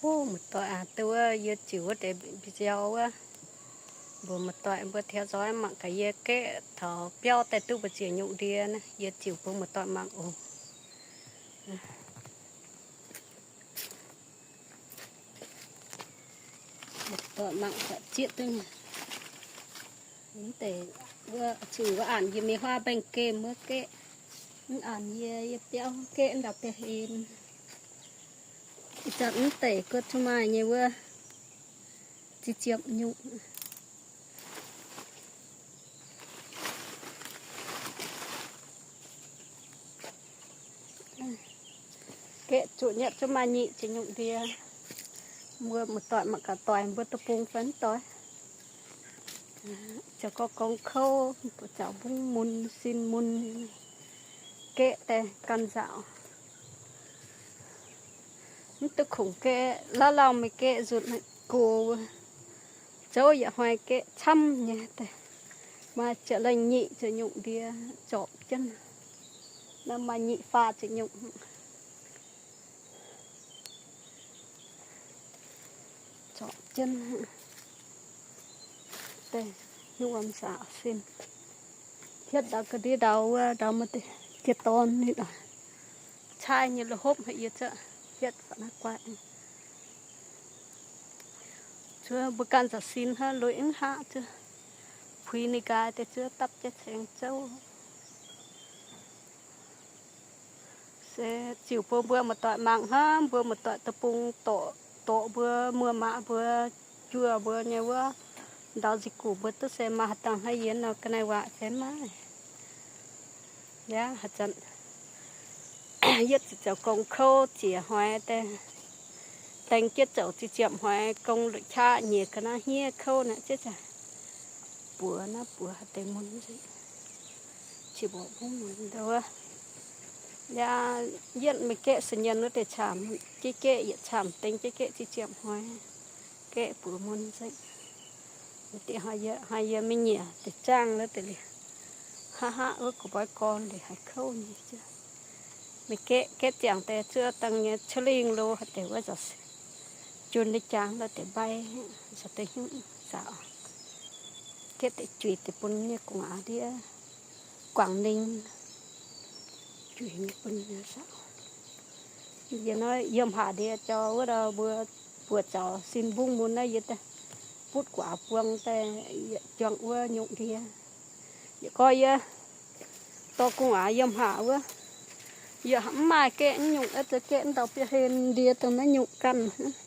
Wuov muoz-doic aac, duqv wuov yie ziux wuov deix video wuov, mbuox muoz-doic mbuo theo dõi mangc gaax yie gaeqv taux biauv daaih duqv mbu'ziex nyungc ndie naaiv, yie ziux bun muoz-doic mangc oc. Muoz-doic mangc gaax zieqv duqv. Mv deix wuov, ziux wuov aanx yie mingh huaav mbaengx-gemh wuov gaeqv, mv aanx yie, yie biauv gaeqv ndau biauv hlen. Ih zanc mv deix guotv cuotv maaih nyei wuov, ziex ziepc nyungc. Gaeqv zuqc nyatv cuotv maaih nyic ziepc nyungc ndie. Mbuo muoz-doic mangc gaax doix mbuo deic-bung fai mv doix. Ziouc gorngv gong kouv, buoz zaux mbungv mun, sin mun, gaeqv daaih ganh nzaaux. Mv duqv kungx gaeqv, lauh lauh mingh gaeqv nzunc gox, zouv yaac hnoi gaeqv camv nyei daaih. Maaih ziepc lengh nyic ziepc nyungc ndie zorpc jienv. Naaiv maaih nyic faah ziepc nyungc. Zorpc jienv daaih, nyungc wuom nzaaux sin. Hietv ndau ga'ndiev ndau wuov ndau maaih deix jiex dorn ninh oc. Cai nyei lo hopv haic yie zaqv hietv faaux naaiv guaih. Zuov mbuo ganh nzaaux sin hnangv, lui mv haav zuov puix ninh nqaaix deix zuov dapv jienv ceng zouv. Se ziux bun mbuo muoz-doic mangc hnangv, mbuo muoz-doic deic-bung dorc, dorc mbuo, muoz-maac mbuo, juoh mbuo nyei wuov, ndau nzic guc mbuo duqv se maaih haaix dauh hnangv yie nor ga'naaiv waac se maiv. Yaac haaix zanc yietv ziouc zoux gong kouv ziex hnoi daaih, dengh jienv zoux ziex ziepc hnoi gong luqc qaqv nyiex ga'naaiv hniev kouv naaic ziouc buoz naaiv buoz haaix deix mun nzengc. Qiex mborqv mbuo mun ndau wuov. Yaac yietv mingh gaeqv se nyen wuov deix camv, gaeqv gaeqv yietc camv dengh gaeqv gaeqv ziex ziepc hnoi, gaeqv buoz mun nzengc. Diex hnoi yie mingh nyiec deix zaangv wuov deix liuz, haav haav wuov gu'nguaaiz gorn liuz haiz kouv nyei. Mingh gaeqv, gaeqv ziangx deix zuov dangh nyei cuotv lingh lo haaix deix wuov nzaaux, jun nyei jaang lo deix mbai, nzaaux deix hnyouv nzaaux. Gaeqv deix juix deix bun nyei gu'nguaaz ndiev, Quảng Ninh, juix nyei bun nzaaux. Yie nor yiem haac ndie jauv wuov ndau mbuo buoz zaux sin mbungv mun naaiv yie daaih butv guaax buang daaih yietc juangc wuov nyungc ndie. Yietc gorx yie dorh gu'nguaaz yiem haac wuov, yie mv maaih gaeqv nyungc, oix zuqc gaeqv ndau biauv hlen ndie dongh naaiv nyungc ganh.